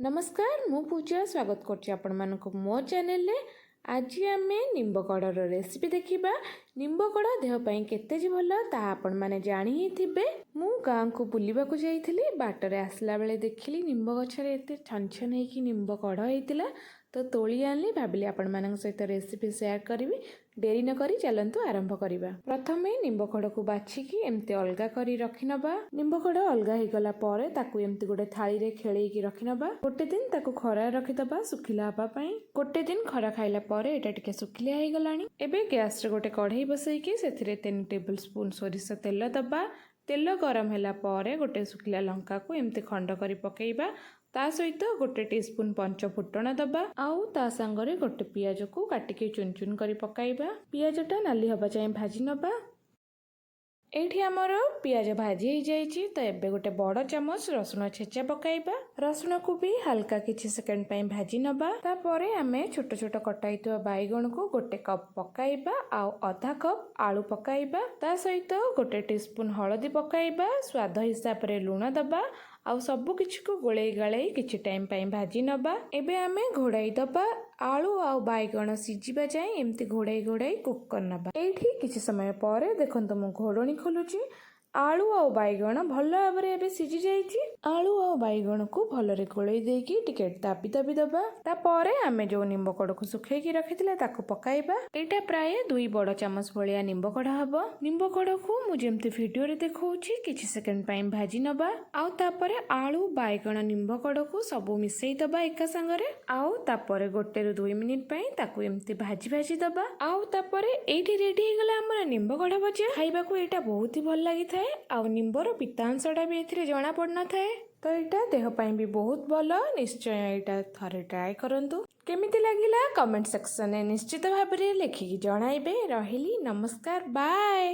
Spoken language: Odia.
ନମସ୍କାର, ମୁଁ ପୂଜା ସ୍ୱାଗତ କରୁଛି ଆପଣମାନଙ୍କୁ ମୋ ଚ୍ୟାନେଲରେ। ଆଜି ଆମେ ନିମ୍ବ କଢ଼ର ରେସିପି ଦେଖିବା। ନିମ୍ବ କଢ଼ ଦେହ ପାଇଁ କେତେ ଯେ ଭଲ, ତାହା ଆପଣମାନେ ଜାଣି ହିଁ ଥିବେ। ମୁଁ ଗାଁକୁ ବୁଲିବାକୁ ଯାଇଥିଲି। ବାଟରେ ଆସିଲା ବେଳେ ଦେଖିଲି ନିମ୍ବ ଗଛରେ ଏତେ ଛନ ଛନ ହେଇକି ନିମ୍ବ କଢ଼ ହେଇଥିଲା, ତ ତୋଳି ଆଣିଲି। ଭାବିଲି ଆପଣମାନଙ୍କ ସହିତ ରେସିପି ସେୟାର କରିବି। ଡେରି ନକରି ଚାଲନ୍ତୁ ଆରମ୍ଭ କରିବା। ପ୍ରଥମେ ନିମ୍ବ କଢ଼କୁ ବାଛିକି ଏମିତି ଅଲଗା କରି ରଖିନେବା। ନିମ୍ବ କଢ଼ ଅଲଗା ହେଇଗଲା ପରେ ତାକୁ ଏମିତି ଗୋଟେ ଥାଳିରେ ଖେଳେଇକି ରଖିନେବା। ଗୋଟେ ଦିନ ତାକୁ ଖରାରେ ରଖିଦେବା ଶୁଖିଲା ହେବା ପାଇଁ। ଗୋଟେ ଦିନ ଖରା ଖାଇଲା ପରେ ଏଇଟା ଟିକେ ଶୁଖିଲିଆ ହେଇଗଲାଣି। ଏବେ ଗ୍ୟାସରେ ଗୋଟେ କଢ଼େଇ ବସେଇକି ସେଥିରେ 3 ଟେବୁଲ ସ୍ପୁନ୍ ସୋରିଷ ତେଲ ଦେବା। ତେଲ ଗରମ ହେଲା ପରେ ଗୋଟେ ଶୁଖିଲା ଲଙ୍କାକୁ ଏମିତି ଖଣ୍ଡ କରି ପକାଇବା। ତା ସହିତ ଗୋଟେ ଟିସ୍ପୁନ୍ ପଞ୍ଚ ଫୁଟଣ ଦେବା ଆଉ ତା ସାଙ୍ଗରେ ଗୋଟେ ପିଆଜକୁ କାଟିକି ଚୁନ ଚୁନ କରି ପକାଇବା। ପିଆଜଟା ନାଲି ହେବା ଯାଏଁ ଭାଜି ନେବା। ଏଇଠି ଆମର ପିଆଜ ଭାଜି ହେଇଯାଇଛି, ତ ଏବେ ଗୋଟେ ବଡ଼ ଚାମଚ ରସୁଣ ଛେଚା ପକାଇବା। ରସୁଣକୁ ବି ହାଲକା କିଛି ସେକେଣ୍ଡ ପାଇଁ ଭାଜି ନେବା। ତାପରେ ଆମେ ଛୋଟ ଛୋଟ କଟା ହେଇଥିବା ବାଇଗଣକୁ ଗୋଟେ କପ୍ ପକାଇବା ଆଉ ଅଧା କପ୍ ଆଳୁ ପକାଇବା। ତା ସହିତ ଗୋଟେ ଟିସ୍ପୁନ୍ ହଳଦୀ ପକାଇବା, ସ୍ୱାଦ ହିସାବରେ ଲୁଣ ଦେବା ଆଉ ସବୁ କିଛିକୁ ଗୋଳେଇ ଗାଳେଇ କିଛି ଟାଇମ୍ ପାଇଁ ଭାଜି ନେବା। ଏବେ ଆମେ ଘୋଡ଼ାଇ ଦେବା। ଆଳୁ ଆଉ ବାଇଗଣ ସିଝିବା ଯାଏଁ ଏମିତି ଘୋଡ଼ାଇ ଘୋଡ଼ାଇ କୁକ୍ କରିନେବା। ଏଇଠି କିଛି ସମୟ ପରେ ଦେଖନ୍ତୁ, ମୁଁ ଘୋଡ଼ଣୀ ଖୋଲୁଛି। ଆଳୁ ଆଉ ବାଇଗଣ ଭଲ ଭାବରେ ଏବେ ସିଝି ଯାଇଛି। ଆଳୁ ଆଉ ବାଇଗଣକୁ ଭଲରେ ଗୋଳେଇ ଦେଇକି ଟିକେ ଦାବି ଦାବି ଦେବା। ତାପରେ ଆମେ ଯୋଉ ନିମ୍ବ କଢ଼କୁ ଶୁଖେଇକି ରଖିଥିଲେ, ତାକୁ ପକାଇବା। ଏଇଟା ପ୍ରାୟ 2 ବଡ଼ ଚାମଚ ଭଳିଆ ନିମ୍ବ କଢ଼ ହବ। ନିମ୍ବ କଢ଼କୁ ମୁଁ ଯେମିତି ଭିଡ଼ିଓରେ ଦେଖାଉଛି, କିଛି ସେକେଣ୍ଡ ପାଇଁ ଭାଜି ନେବା ଆଉ ତାପରେ ଆଳୁ, ବାଇଗଣ, ନିମ୍ବ କଢ଼କୁ ସବୁ ମିଶେଇ ଦବା ଏକା ସାଙ୍ଗରେ। ଆଉ ତାପରେ 1ରୁ 2 ମିନିଟ୍ ପାଇଁ ତାକୁ ଏମିତି ଭାଜି ଭାଜି ଦବା। ଆଉ ତାପରେ ଏଇଠି ରେଡି ହେଇଗଲା ଆମର ନିମ୍ବ କଢ଼ ଭଜା। ଖାଇବାକୁ ଏଇଟା ବହୁତ ହି ଭଲ ଲାଗିଥାଏ ଆଉ ନିମ୍ବର ପିତା ଅଂଶଟା ବି ଏଥିରେ ଜଣା ପଡ଼ିନଥାଏ। ତ ଏଇଟା ଦେହ ପାଇଁ ବି ବହୁତ ଭଲ। ନିଶ୍ଚୟ ଏଇଟା ଥରେ ଟ୍ରାଏ କରନ୍ତୁ। କେମିତି ଲାଗିଲା, କମେଣ୍ଟ ସେକ୍ସନରେ ନିଶ୍ଚିତ ଭାବରେ ଲେଖିକି ଜଣାଇବେ। ରହିଲି, ନମସ୍କାର, ବାଏ।